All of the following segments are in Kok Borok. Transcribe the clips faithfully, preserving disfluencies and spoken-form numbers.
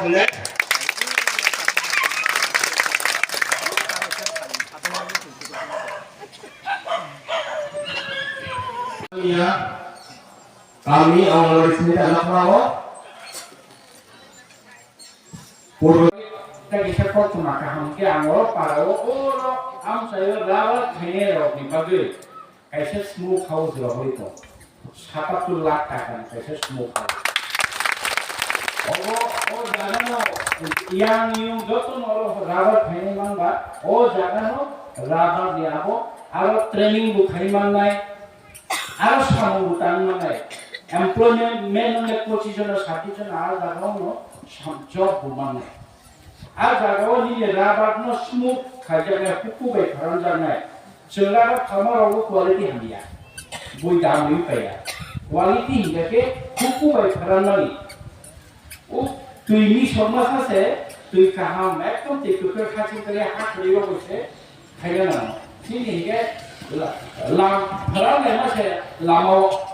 Kami Anganwadi sini tak nak mau. Purba. Kita bisa kau cuma kaham ke angor para o o am saya rawat hanya rok ni bagui. Kaisa smoke house rok hoi to. Satattur lakh taka ni kaisa smoke house. Obo o jaga no yang yung joto no oro rubber khainai man ba o jaga no rubber ni abo aro training bo khai man nai. Aro samung bo tang manai. Employment men wngkhe pochis jon, sati jon, ah jaga o no sam-, job bo mannai. Ah jaga o nini rubber no smoke khaijaknai, huku bai pharanjaknai. Chwng rubber phalma rok bo quality hamya. Bui dam wi paiya. Quality hinkhe khe huku bai pharanmani. O twi ni sokma sa se, twi kaham, ekdom twi kwkhwrang haching kwrwi ha kwrwi rok se, Khaina nang. Chini hinkhe la-, lam pharanai ma se lama o.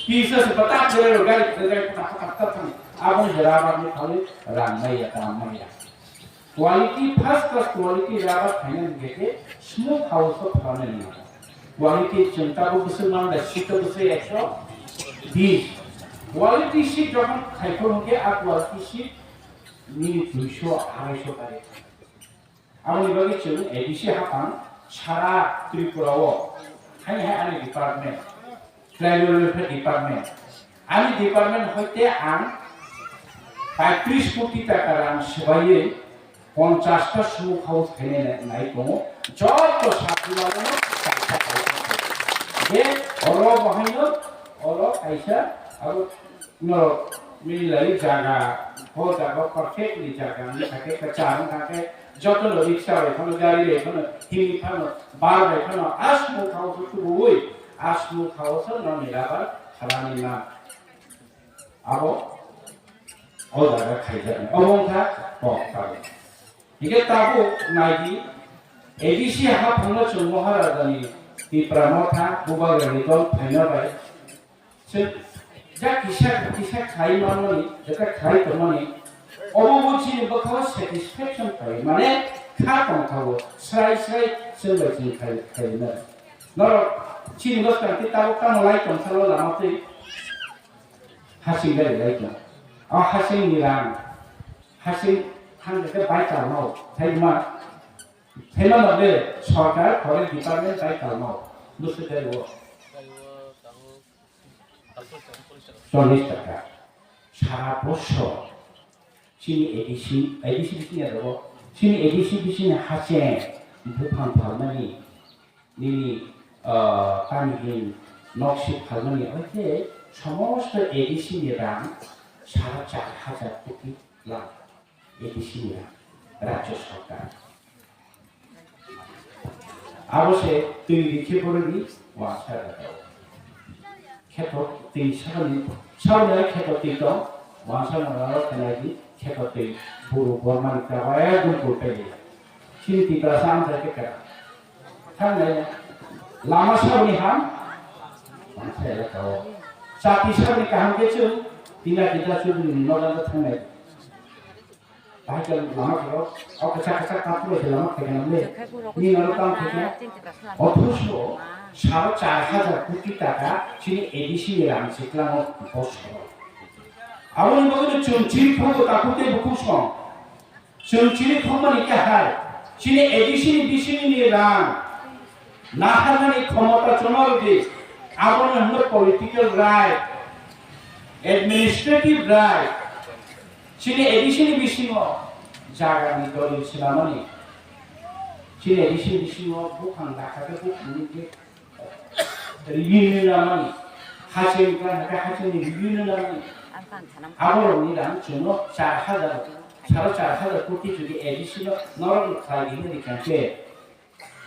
Pisa se patak jere ro gari, gari patak, patak, patak thang. Aboni jera aboni khali rang maya, tam maya. Quality, first class quality rubber khaina hinkhe smoke house o pharanai nang. Quality chwng tabuk bwswk man bai, sheet o bwswk ekso bish. Quality sheet jokhon khaikho hinkhe a quality sheet nini duiso, araiso kari. Aboni bagwi chwng A D C haphang sara Tripura o hai hai ani department, tribal welfare department, ani department hoite ang paitris koti taka rang swbaiwi ponchash ta smoke house khainai nai tongo, joto sakni mano kaisa kaisa je oro bahaino oro kaisa abo Norok milai jaga, o jaga perfectly jaga, wngkha khe kwchar, wngkha khe jotono riksa bai phano, gari bai phano, himwi phano, bar bai phano, aswk mungkha o se tubuwi, aswk mungkha o se norni rabar khalani ma. Abo o jaga khaijaknai. Obo wngkha kok tabuk. Hingkhe tabuk naidi, A D C haphangno chwng Maharajani Tipra Motha, Bubagrani dol phaina bai, Chwng ja kisa kisa khlai manmani, jeta khlai tongmani, obo bo chini bwkhao satisfaction khlai, mane kha tongthao, srai srai chwng bai chwng khlai, khlai mano. Norok chini bwskang tei tabuk tamo lai tongthalo lama twi hasing bai lai tong. O hasing ni rang, hasing thang khe bai tongmao, thaima, thaima nokle sorkar forest department bai tongmao, bwswk bai o. Chollish taka. Sara bosor chini A D C, A D C bising ya dogo. Chini A D C bising hacheng buphang phalmani, nini, ah, kami hin noksik phalmani, oite somosto A D C ni rang sara char hajar koti lang. A D C ni rang, Rajya Sarkar. Abo se twi rikhe boroni wansa rwkha. Kheto twi saboni, saboni aro kheto twi tong, wansa rwkha aro khenai di kheto twi buru bormani kaba ekdom purtai di. Chini Tiprasa amchai khe kera. Thangnai lama saboni ham, wansa rwkha o. Chati saboni kaham khe chwng, tina kita chudri ni nodanda thangnai. Bahai khe lama khe o, o kwchak kwchak ta phuru se lama khe gana le. Ni nalo kam khe gana. Othocho saro char hajar koti taka chini A D C ni rang se kwlamo bosoro. Aboni bagwi no chwng chiri phuru takhuk tei bukhuk song. Chwng chiri thokmani khe hai. Chini A D C ni bisingni rang. Naharnani khomota chwngno rwdi, abono hwno political right, administrative right. Chini A D C ni bisingo jagani dolil swnamani, chini A D C ni bisingo buphang dakha khe buphangni je review ni namani, haching khe hake hachingni review ni namani. Aborokni rang chwngno char hajar, saro char hajar koti jodi A D C no norokno khlai di hwnwi rikha khe,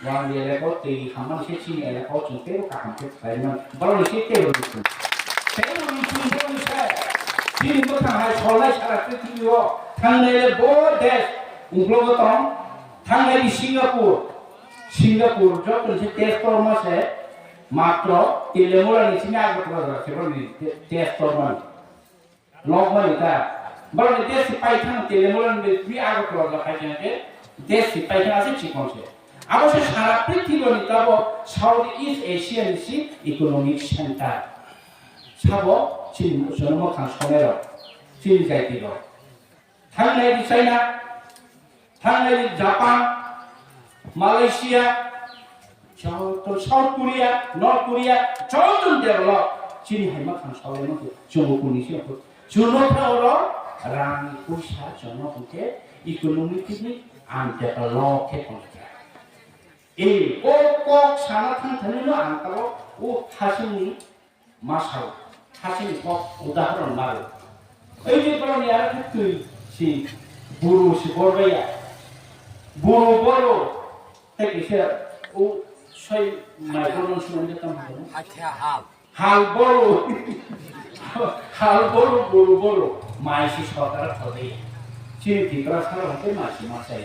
Wang elaka o twi hamani se chini elaka o chwng teibo kaham khe khlai mano. Borokni se teibo rw chwng. Teibo rw chwng borokni se. Chini bwkhang hai solnai sara prithibi o thangnai le bo desh uklogo tong. Thangnai di Singapore. Singapore joto ni se test torma se matro Telemura ni simi Agartala jora se borokni te-, test tormani. Nokmani ta. Borok ni desh si paithang tele molan be twi ago kolok la paithang ke desh si paithang ase chikon se. Abo se sara prithibi ni tabo South East Asia ni si economic center. Sabo chini jonomo khang sonai rok, chini jaiti rok. Thangnai di China, thangnai di Japan, Malaysia, joto South Korea, North Korea, joto develop. Chini hai ma khang sawi ma chungo kuni si ko. Chuno tha oro rang puisa jono hwnkhe economic ni ang develop khe tongkha. E o kok sana thang thani no ang tabo o hasing ni masao, hasing ni kok udahoron maro. Ei je borok ni ara khe twi si buru si borbaya. Buru boro tei kisa o soi mai borok sumai de tam hal. Hakhe hal. Hal boro. Hal boro buru boro mai si sorkar thodaya. Chini Tripura sara hwnkhe mai si masai.